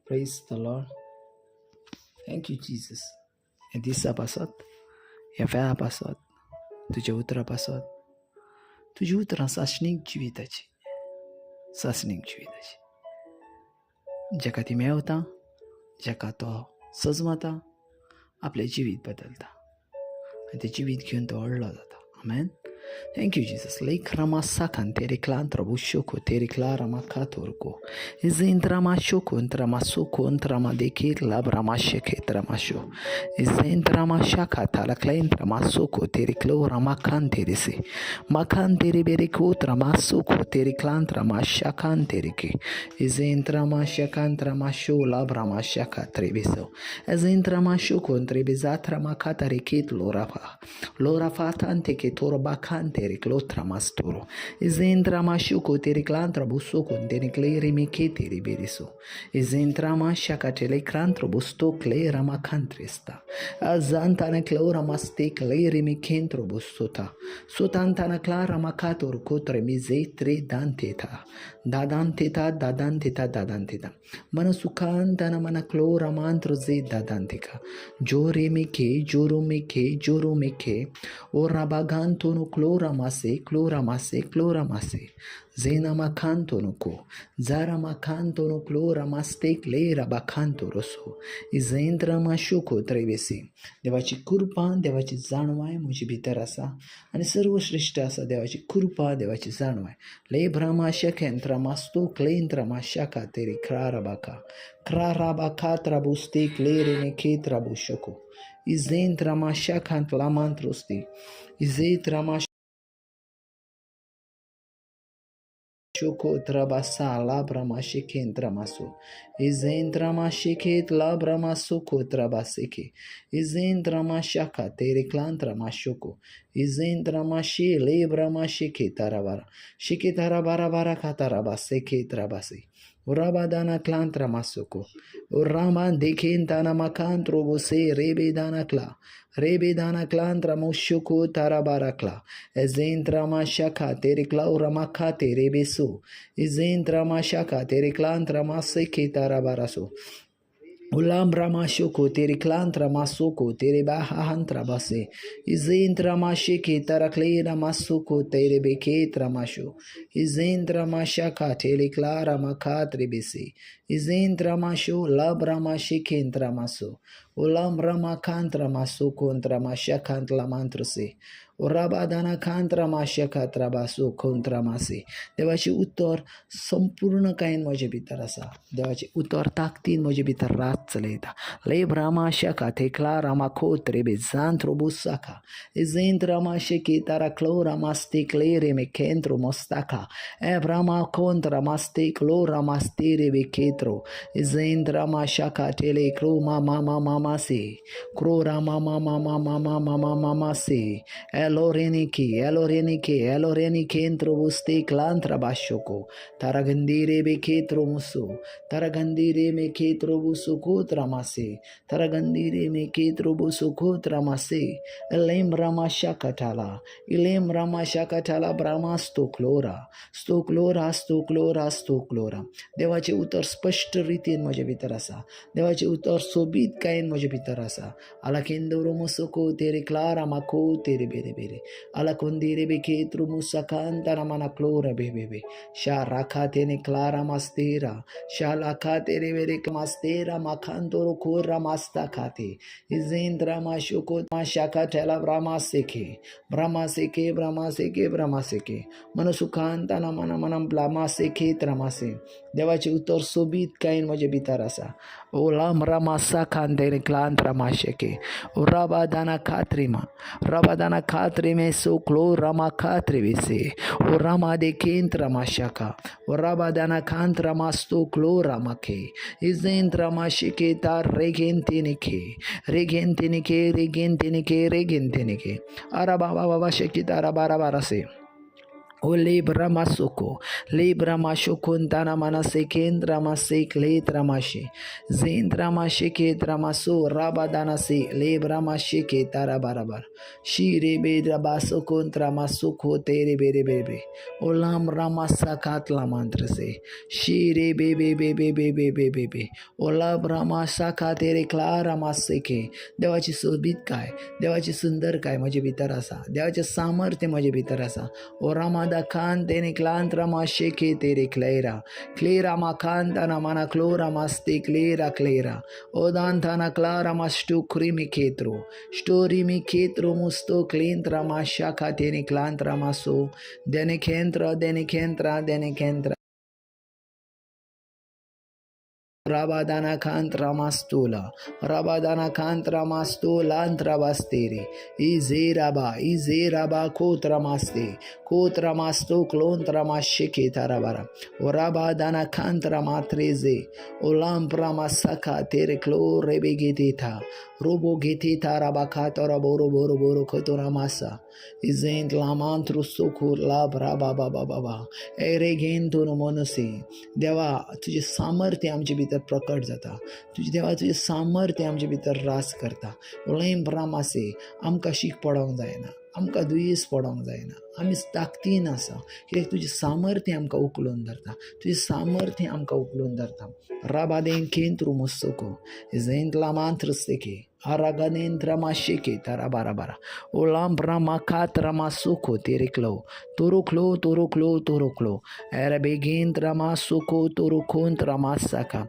Praise the Lord. Thank you Jesus. ह्या दिसा पासत, ह्या वेळा पासत, तुज्या उतरा पासत. तुजी उतरां सासणीक जिविताची, सासणीक जिविताची. जाका ती मेवता, जाका तो सजमता, आपलें जिवीत बदलता आनी तें जिवीत घेवन तो व्हडलो जाता. आमेन. Thank you Jesus. Lake Rama sakan teri klantra bushoko teri klara makatorko. Izentra mashoko ntra masoko ntra madeke labra masheke tramasho. Izentra mashaka tala klentra masoko teri klora makante se. Makante bereko tramasoko teri klantra mashakante rike. Izentra mashakantra masho labra mashaka trebiso. Ezentra mashoko ntrebizatra makata reket lorapa. Lora fatante che toro bacante riclotra mastoro. Izentra mashuko tericlantra busuko tenicleri mikete riberiso. Izentra mashaka telecrantro busto clera macantresta. Azantana clora maste cleri mikentro bustota. Sotantana clara macator cotre misetre danteta. Dadanteta dadanteta dadanteta. Manasukantana manaclora mantro ze dadantica. Jore mike, joro mike, joro mike. O rabagantono clora mase, clora mase, clora mase. Zena macantono ko. Zara macantono clora maste clera bacanto rosso. Izentra mashuko trevesi. देवाची कृपा, देवाची जाणवाय म्हजे भितर आसा आनी सर्वश्रेश्ठ आसा. देवाची कृपा, देवाची जाणवाय. ले भ्रमा शखेंत्रा मास्तो क्लेंत्रा माशाका तेरी क्रारा बाका क्रारा बाका त्राबुस्ते क्लेरे खेत्रा बुशको इजेंत्रा माशाखांत लामांत्रोस्ती इजेत्रा Shoko trabasa labra mashikentra maso. Izentra mashiket labra masoko trabaseke. Izentra mashaka tereklantra mashoko. Izentra mashi lebra mashike tarabara. Shike tarabara baraka tarabaseke trabase. Urabadana klantra masoko. Uraman dekentana makantro bose rebedana kla. Rebedana klantra moshuko tarabarakla. Ezentra mashaka terikla uramakate rebeso. Izentra mashaka teriklantra maseke tarabaraso. Ulambra mashoko teriklantra masoko terebahantra base. Izentra mashike taraklera masoko terebeketra masho. Izentra mashaka tereklara makatre bese. Izentra masho labra mashikentra maso. Ulambra makantra maso kontra mashakantla mantrose. Urabadana kantra mashakatra baso kontra mase. देवाचें उतर संपूर्णकायेन म्हजे भितर आसा. देवाचें उतर ताकदीन म्हजे भितर रात चलयता. ले ब्रामा शका थेकला रामा खोत्रे बेजांत्रो बुसाका इजेंद्रा माशेकी तारा क्लोरा मास्तिक लेरे मे केंद्रो मोस्ताका ए ब्रामा कोंत्रा मास्तिक लोरा मास्तिरे बेकेत्रो इजेंद्रा माशका टेले क्रो मा मा मा मा मा से क्रोरा मा मा मा मा मा मा मा मा मा मा से एलोरेनिकी एलोरेनिके एलोरेनिकेंत्रो बुस्ते क्लांत्रा बाशोको तारागंदीरे बेकेत्रो मुसो तारागंदीरे मे केत्रो बुसो कोत्रा मासे तारागंदीरे मे केत्रो बुसो कोत्रा मासे एलेम रामा शाकटाला इलेम रामा शाकटाला ब्रामा स्तोक्लोरा स्तोक्लोरा स्तोक्लोरा स्तोक्लोरा. देवाचें उतर स्पश्ट रितीन म्हजे भितर आसा. देवाचें उतर सोबीतकायेन म्हजे भितर आसा. आलाकेंदोरो मुसोको तेरे क्लारा माको तेरे बेरे बेरे आलाकोंदीरे बेकेत्रो मुसकांतारा माना क्लोरा बे बे बे शा राखा तेने क्लारा मास्तेरा शा लाखा तेरे बेरे मास्तेरा माखांतोरो खोरा मास्ता खाते इजेंद्रा माशोको माशाका ठेला ब्रामा सेखे ब्रामा सेखे ब्रामा सेखे ब्रामा सेखे मनसुखांताना मना मना ब्लामा सेखे त्रामासे. देवाचें उतर सोबीतकायेन म्हजे भितर आसा. ओलाम रामा खांदेरे क्लांत्रा माशेके राबादाना खात्रीमा राबादाना खात्री में सो क्लो रमा खात्री विसे ओ रामा दे केंद्र माशाका ओ राबादाना खांत्रा मास्तो क्लो रामाके इजेंद्र माशिके तार रेगेंतिनिके रेगेंतिनिके रेगेंतिनिके रेगेंतिनिके अरा बाबा बाबा शेकी तारा बारा बारा से. O lebra masoko, lebra mashokuntana manasekendra masekletra mashe, zentra masheketra maso rabadana se, lebra masheke tarabarabar, shire bedra baso kontra masoko tere bere bere, olam ramasakat la mantrase, shire bebe bebe bebe bebe be, olam ramasaka tere clara maseke, देवाची सोबीत काय, देवाची सुंदर काय म्हजे भितर आसा, देवाचें सामर्थ्य म्हजे भितर आसा. ओ रामादा खान तेने क्लांत रामा शेखे तेरे क्लेरा क्लेरा मा खान ताना माना क्लोरा मास्ते क्लेरा क्लेरा ओ दान थाना क्लारा मास्टू क्रीमी खेत्रो स्टोरी मी खेत्रो मुस्तो क्लेंत्रा मा शाखा तेने क्लांत रामा सो देने खेंत्र देने खेंत्रा देने खेंत्रा राबादाना खांत्रा मास्तोला राबादाना खांत्रा मास्तोलांत्रा बास्तेरे इझेराबा इझेराबा कोत्रा मास्ते कोत्रा मास्तो क्लोंत्रा माशिके ताराबारा ओ राबादाना खांत्रा मात्रेजे ओलांप्रा मासाका तेरे क्लो रेबे गेतेथा रोबो घेते राबा खातोरा बोरो बोरो बोरो खोतोरा मासा इझेंत लामांत्रू सोखू लाभ राबा बाबा बाबा एरे घेन तूं मनसे. देवा तुजें सामर्थ्य आमचे भितर प्रकट जाता, तुजें देवा तुजें सामर्थ्य आमचे भितर रास करता. ओलेम ब्रामासे आमकां शीक पडोंक जायना, आमकां दुयेंस पडोंक जायना, आमी ताकदीन आसा कित्याक तुजें सामर्थ्य आमकां उखलून धरता, तुजें सामर्थ्य आमकां उखलून धरता. राबादेन केंत्रू मुस्तको झेंत लामांत्रस्तेके आरागनेंद्र माशेके तारा बारा बारा ओलाम ब्रामा खात्रा मासुको तेरेक्लो तोरुक्लो तोरुक्लो तोरुक्लो एरबेगेंद्र मासुको तोरुकोंत्रा मासाका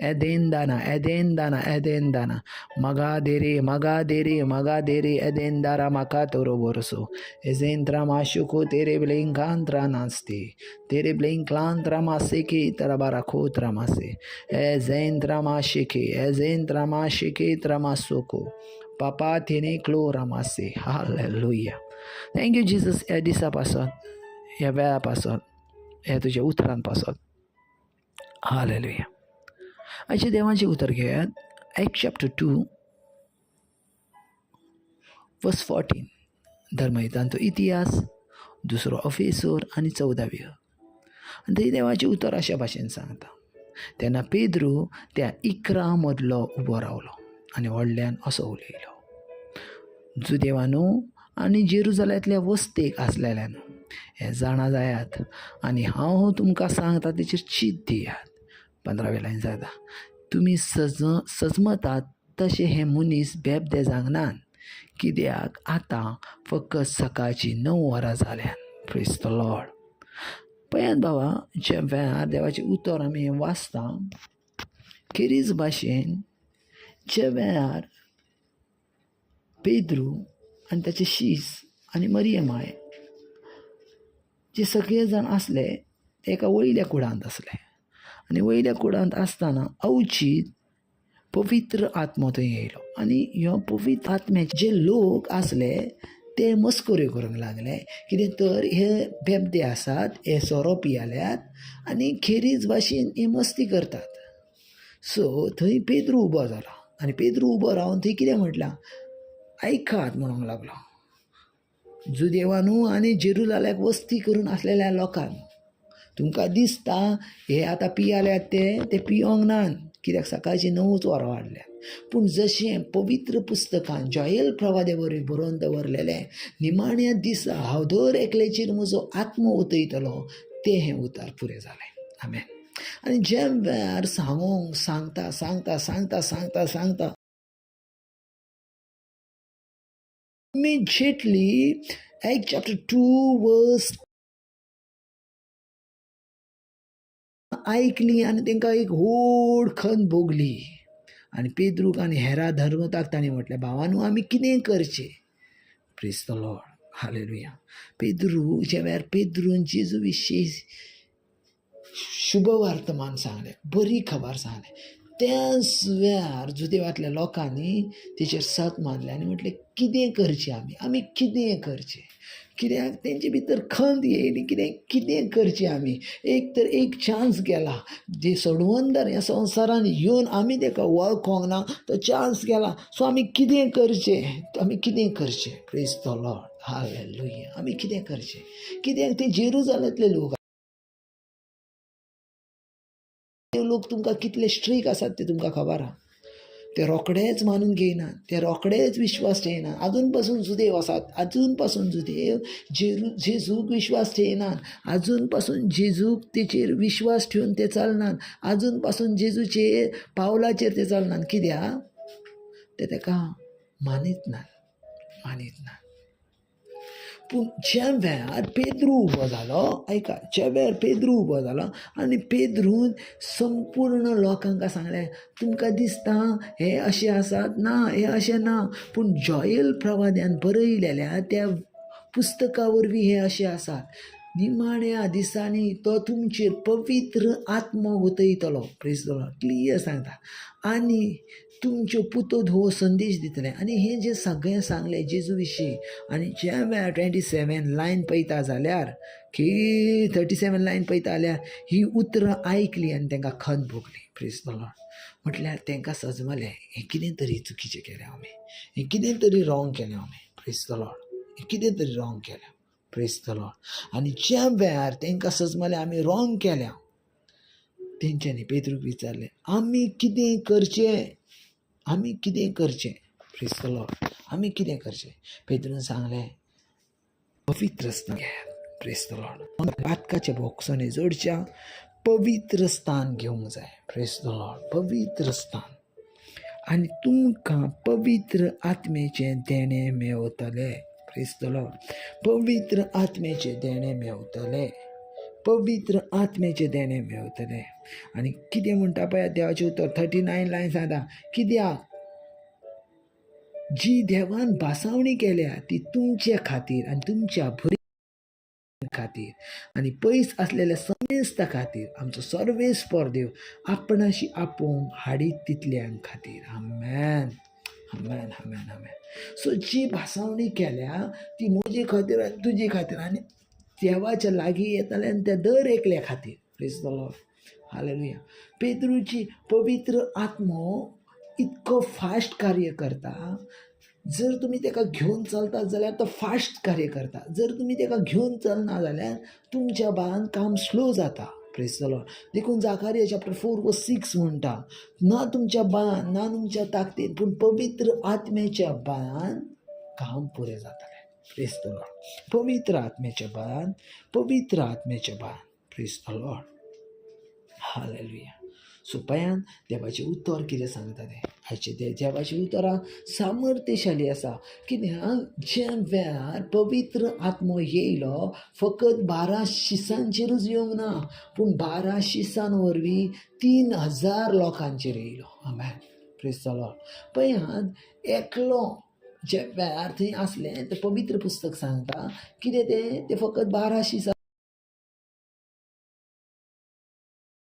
एदेंदाना एदेंदाना एदेंदाना मगा देरे मगा देरे मगा देरे एदेंदारा माका तोरो बोरसो एजेंद्रा माशुको तेरे ब्लिंकांत्रा नास्ते तेरे ब्लिंक्लांत्रा मासेके तरबारा खोत्रा मासे एजेंद्रा माशेके एजेंद्रा माशेके त्रामासोको पापा तेने क्लोरा मासे. हालेलुया. Thank you Jesus ह्या दिसा पासत, ह्या वेळा पासत, ह्या तुज्या उतरान पासत. हालेलुया. आयचें देवाचें उतर घेयात एक्ट चॅप्टर 2 वर्स 14, धर्मयुतांचो इतिहास दुसरो ऑफिसोर आनी 14वी. आनी थंय देवाचें उतर अशा भाशेन सांगता, तेन्ना पेद्रू त्या 11 मदलो उबो रावलो आनी व्हडल्यान असो उलयलो, जुदेवानू आनी जेरुजाल्यांतल्या वस्तेक आसलेल्यानू हें जाणा जायात आनी हांव तुमकां सांगता तेचेर चीत दियात. 15वे लायन सांगता, तुमी सजमतात तशें हे मनीस बेबदे जावंक नात, कित्याक आतां फकत सकाळचीं 9 वरां जाल्यात. Praise the Lord. पळयात बाबा, ज्या वेळार देवाचें उतर आमी वाचता खेरीज भाशेन ज्या वेळार पेद्रू आनी ताचे शीस आनी मरियमाय जे सगळे जाण आसले ते एका वयल्या कुडांत आसले आनी वयल्या कुडांत आसतना अवचीत पवित्र आत्मो थंय येयलो आनी ह्यो पवित्र आत्म्याचे जे लोक आसले ते मस्कऱ्यो करूंक लागले, कितें तर हे बेबदे आसात, हे सोरो पियाल्यात आनी खेरीज भाशेन हे मस्ती करतात. सो थंय पेद्रू उबो जाला आनी पेद्रू उबो रावन थंय कितें म्हटलां, आयकात म्हणूंक लागलो, जुदेवानू आनी जेरुजाल्याक वस्ती करून आसलेल्या लोकांक, तुमकां दिसता हे आतां पियाल्यात ते पियोंक नात, कित्याक सकाळचीं 9 वरां वाडल्यात. पूण जशें पवित्र पुस्तकान जॉयल प्रवादे वरवीं बरोवन दवरलेलें, निमाण्या दिसा हांव दर एकल्याचेर म्हजो आत्मो ओतयतलो, तें हें उतर पुरें जालें. आमेन. आनी ज्या वेळार सांगूंक सांगता सांगता सांगता सांगता सांगता immediately Acts chapter 2 verse आयकली आनी तांकां एक व्हड खंत भोगली. आनी पेद्रूक आनी हेरा धर्मताक तांणी म्हटलें, भावानू आमी कितें करचें? Praise the Lord. Hallelujah. Pedro ज्या वेळार पेद्रून जेजू विशीं शुभ वर्तमान सांगलें, बरी खबर सांगलें, त्याच वेळार जुदेवांतल्या लोकांनी तेचेर सत मारलें आनी म्हटलें, कितें करचें आमी, आमी कितें करचें? कित्याक तेंचे भितर खंत येयली, कितें कितें करचें आमी? एक तर एक चान्स गेला, जे सोडवंदर ह्या संवसारान येवन आमी तेका वळखोंक ना, तो चान्स गेला. सो आमी कितें करचें, आमी कितें करचें? Praise the Lord. हालेलुया. आमी कितें करचें? कित्याक ते जेरुजालेंतले लोक, लोक तुमकां कितले स्ट्रीक आसात ते तुमकां खबर आहा. ते रोखडेच मानून घेयनात, ते रोखडेच विश्वास ठेयनात. आजून पासून जुदेव आसात, आजून पासून जुदेव जेजूक विश्वास ठेयनात, आजून पासून जेजूक तेचेर विश्वास ठेवन ते चलनात, आजून पासून जेजूचेर पावलाचेर ते चलनात. कित्याक ते तेका मानीत नात, मानीत नात. पूण ज्या वेळार पेद्रू उबो जालो, आयका, ज्या वेळार पेद्रू उबो जालो आनी पेद्रून संपूर्ण लोकांक सांगलें, तुमकां दिसता हे अशें आसात ना, हे अशें ना, पूण जॉयल प्रवाद्यान बरयलेल्या त्या पुस्तका वरवीं हे अशें आसात. निमाण्या दिसांनी तो तुमचेर पवित्र आत्मो ओतयतलो. प्रेज the Lord. Clear सांगता. आनी तुमच्यो पुतो धुवो संदेश दितले. आनी हें जें सगळें सांगलें जेजू विशीं, आनी ज्या वेळार 27 लायन पळयता जाल्यार, की 37 लायन पळयता जाल्यार ही उतरां आयकली आनी तांकां खंत भोगली. Praise the Lord. म्हटल्यार तांकां सजमलें हें कितें तरी चुकीचें केलें आमी, हें कितें तरी रॉंग केलें आमी. प्रेज the Lord. हें कितें तरी रॉंग केलें. Praise the Lord. आनी ज्या वेळार तांकां सजमलें आमी रॉंग केल्या, तेंच्यांनी पेद्रूक विचारलें, आमी कितें करचें, आमी कितें करचें? Praise the Lord. आमी कितें करचें? पेद्रून सांगलें, पवित्र स्थान घेयात. Praise the Lord. पातकाच्या बोक्सांनी जोडच्या पवित्र स्थान घेवंक जाय. Praise the Lord. पवित्र स्थान, आनी तुमकां पवित्र आत्म्याचें देणें मेवतलें. Praise the Lord. पवित्र आत्म्याचें देणें मेवतलें, पवित्र आत्म्याचें देणें मेवतलें. आनी कितें म्हणटा पळय देवाचें उतर 39 लायन सांगता, कित्याक जी देवान भासावणी केल्या ती तुमचे खातीर आनी तुमच्या भुरग्यां खातीर आनी पयस आसलेल्या समेस्ता खातीर आमचो सर्वेस्पर देव आपणाशी आपोवंक हाडीत तितल्यां खातीर. आमेन, आमेन, आमेन, आमेन. सो जी भासावणी केल्या ती म्हजे खातीर आनी तुजे खातीर आनी देवाच्या लागीं येताले आनी त्या दर एकल्या खातीर. Praise the Lord. हालेलुया. पेद्रूची पवित्र आत्मो इतको फास्ट कार्य करता, जर तुमी ताका घेवन चलतात जाल्यार तो फास्ट कार्य करता, जर तुमी ताका घेवन चलना जाल्यार तुमच्या बाळान काम स्लो जाता. Praise the Lord. देखून जाकारिया चॅप्टर 4 वर्स 6 म्हणटा, ना तुमच्या बाळान ना तुमच्या ताकदीन, पूण पवित्र आत्म्याच्या बाळान काम पुरें जातलें. Praise the Lord. पवित्र आत्म्याच्या बाळान, पवित्र आत्म्याच्या बाळान. Praise the Lord. हालेलुया. सो पयान देवाचें उतर कितें सांगता तें आयचें तें देवाचीं उतरां सामर्थ्यशाली आसा. कित्याक ज्या वेळार पवित्र आत्मो येयलो, फकत 12 शिसांचेरूच येवंक ना, पूण 12 शिसां वरवीं 3000 लोकांचेर येयलो. आमेन. Praise the Lord. पयात एकलो जे वेळार थंय आसलें तें पवित्र पुस्तक सांगता कितें तें, तें फकत 12 शिसां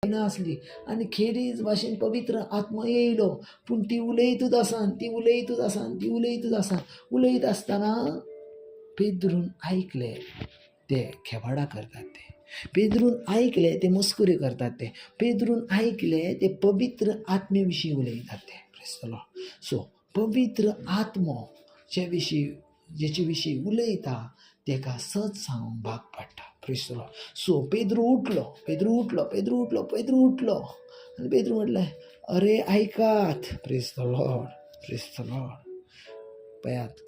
आसली आनी खेरीज भाशेन पवित्र आत्मा येयलो, पूण ती उलयतूच आसान, ती उलयतूच आसान, ती उलयतूच आसान. उलयत आसतना पेद्रून आयकलें ते खेबाडां करतात ते, पेद्रून आयकलें ते मस्कुरी करतात ते, पेद्रून आयकलें ते पवित्र आत्मे विशीं उलयतात ते. Praise the Lord. सो पवित्र आत्मो जे विशीं जेचे विशीं उलयता तेका सत सांगूंक भाग पडटा. Praise the Lord. So Pedro उठलो, पेद्रू उठलो, पेद्रू उठलो, पेद्रू उठलो आनी पेद्रू म्हटलें, अरे आयकात. Praise the Lord. Praise the Lord. पळयात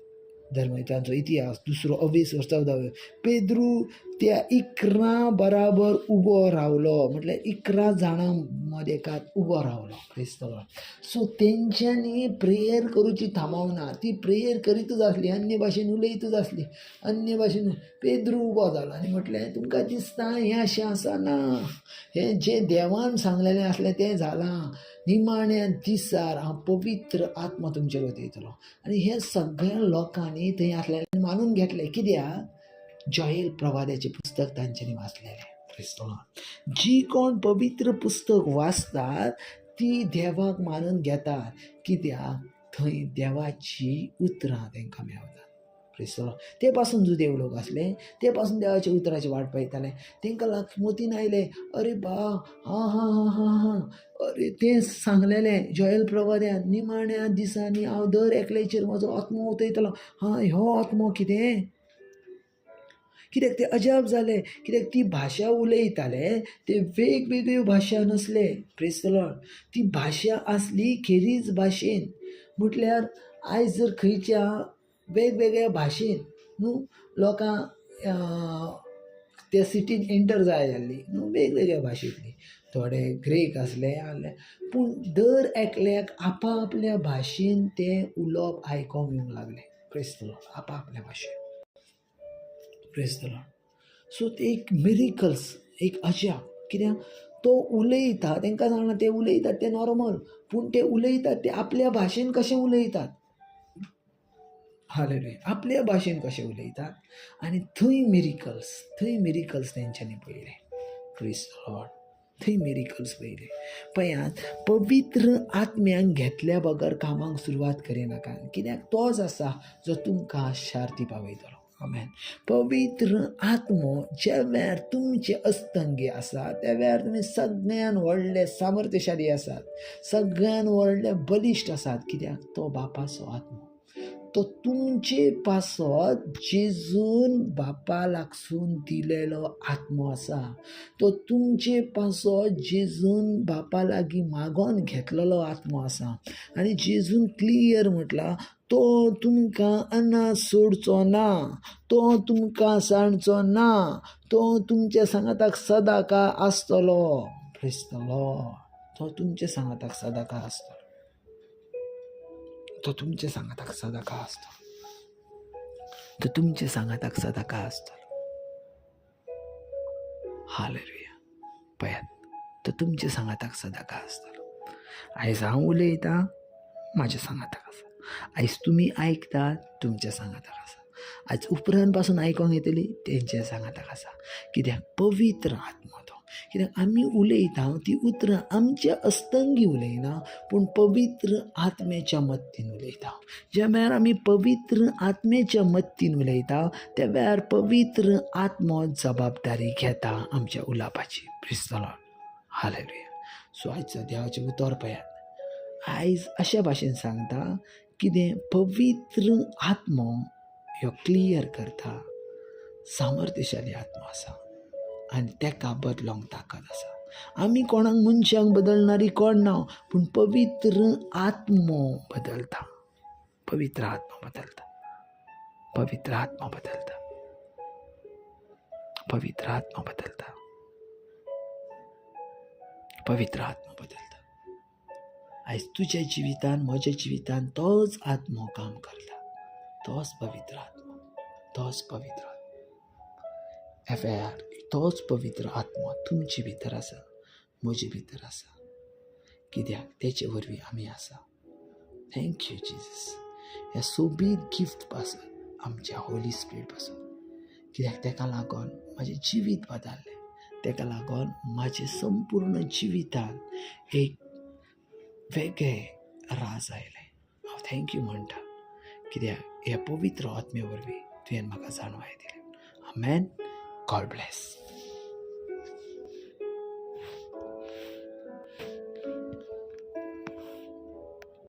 धर्मतांचो इतिहास 2 अवीस वर्स 14. पेद्रू त्या 11 बराबर उबो रावलो, म्हटल्यार 11 जाणां मदेकात उबो रावलो. Praise the Lord. सो तेंच्यांनी प्रेयर करूची थांबोवना, ती प्रेयर करीतूच आसली, अन्य भाशेन उलयतूच आसली, अन्य भाशेन. पेद्रू उबो जालो आनी म्हटलें, तुमकां दिसता हें अशें आसा ना, हें जें देवान सांगलेलें आसलें तें जालां. निमाण्या दिसार हांव पवित्र आत्मा तुमचेर वतयतलो. आनी हें सगळ्या लोकांनी थंय आसलेलें मानून घेतलें. कित्याक जॉयल प्रवाद्याचें पुस्तक तांच्यांनी वाचलेलें. Praise the Lord. जी कोण पवित्र पुस्तक वाचतात ती देवाक मानून घेतात, कित्याक थंय देवाची उतरां तांकां मेवतात. Praise the Lord. ते पासून जुदेव लोक आसले, ते पासून देवाच्या उतराची वाट पळयताले. तांकां मतीन आयलें, अरे बा, हा हा हा हा हा, अरे तें सांगलेलें जॉयल प्रवाद्यान, निमाण्या दिसांनी हांव दर एकल्याचेर म्हजो आत्मो ओतयतलो. हा, ह्यो आत्मो कितें? कित्याक ते अजाप जाले, कित्याक ती भाशा उलयताले ते वेगवेगळ्यो भाशा नासले. Praise the Lord. ती भाशा आसली खेरीज भाशेन. म्हटल्यार आयज जर खंयच्या वेगवेगळ्या भाशेन न्हू लोकां त्या सिटीन एंटर जाय जाल्ली न्हू, वेगवेगळ्या भाशेंतली, थोडे ग्रीक आसले आहले, पूण दर एकल्याक आपापल्या भाशेन तें उलोवप आयकोंक येवंक लागलें. Praise the Lord. आपापल्या भाशेन. Praise the Lord. सो ते एक मिरिकल्स, एक अजाप. कित्याक तो उलयता, तांकां सांगना ते उलयतात ते नॉर्मल, पूण ते उलयतात ते आपल्या भाशेन कशें उलयतात. हालेलुया. आपल्या भाशेन कशें उलयतात आनी थंय मिरिकल्स, थंय मिरिकल्स तेंच्यांनी पळयले. Praise the Lord. थंय मिरिकल्स पळयले. पळयात, पवित्र आत्म्यांक घेतल्या बगर कामाक सुरवात करिनाका, कित्याक तोच आसा जो तुमकां शार्ती पावयतलो. आमेन. पवित्र आत्मो ज्या वेळार तुमचे अस्तंगी आसा त्या वेळार तुमी सगळ्यान व्हडले सामर्थ्यशाली आसात, सगळ्यान व्हडले बलिश्ट आसात. कित्याक तो बापाचो आत्मो, तो तुमचे पासत जेजून बापा लागसून दिलेलो आत्मो आसा. तो तुमचे पासत जेजून बापा लागीं मागोन घेतलेलो आत्मो आसा. आनी जेजून क्लियर म्हटलां, तो तुमकां अनाथ सोडचो ना, तो तुमकां सांडचो ना, तो तुमच्या सांगाताक सदांकाळ आसतलो. Praise the Lord. तो तुमच्या सांगाताक सदांकाळ आसतलो. तो तुमच्या सांगाताक सदांकाळ आसतलो. तो तुमच्या सांगाताक सदांकाळ आसतलो. हालेलुया. पळयात, तो तुमच्या सांगाताक सदांकाळ आसतलो. आयज हांव उलयतां, म्हाज्या सांगाताक आसा. आयज तुमी आयकतात, तुमच्या सांगाताक आसा. आयज उपरांत पासून आयकोंक येतली, तेंच्या सांगाताक आसा. कित्याक पवित्र आत्मो तो. कित्याक आमी उलयता ती उतरां आमच्या अस्तंगी उलयना, पूण पवित्र आत्म्याच्या मत्तीन उलयता. ज्या वेळार आमी पवित्र आत्म्याच्या मत्तीन उलयता त्या वेळार पवित्र आत्मो जबाबदारी घेता आमच्या उलोवपाची. Praise the Lord. Hallelujah. So आयचो देवाचें उतर पळयात, आयज अशा भाशेन सांगता कितें पवित्र आत्मो ह्यो क्लियर करता, सामर्थ्यशाली आत्मो आसा आनी तेका बदलोंक ताकद आसा. आमी कोणाक मनशांक बदलणारी कोण ना, पूण पवित्र आत्मो बदलता. पवित्र आत्मो बदलता. पवित्र आत्मो बदलता. पवित्र आत्मो बदलता. पवित्र आत्मो बदलता. आयज तुज्या जिवितान, म्हज्या जिवितान तोच आत्मो काम करता. तोच पवित्र आत्मो, तोच पवित्र आत्मो. एफ आर, तोच पवित्र आत्मो तुमचे भितर आसा, म्हजे भितर आसा. कित्याक तेचे वरवीं आमी आसा. Thank you Jesus, ह्या सोबीत गिफ्ट पासून, आमच्या होली स्पिरीट पासून. कित्याक तेका लागून म्हाजें जिवीत बदल्लें, तेका लागून म्हाजें संपूर्ण जिवितान एक वेगळें राज आयलें. हांव thank you म्हणटा, कित्याक ह्या पवित्र आत्म्या वरवीं तुवें म्हाका जाणवाय दिली. आमेन. God bless.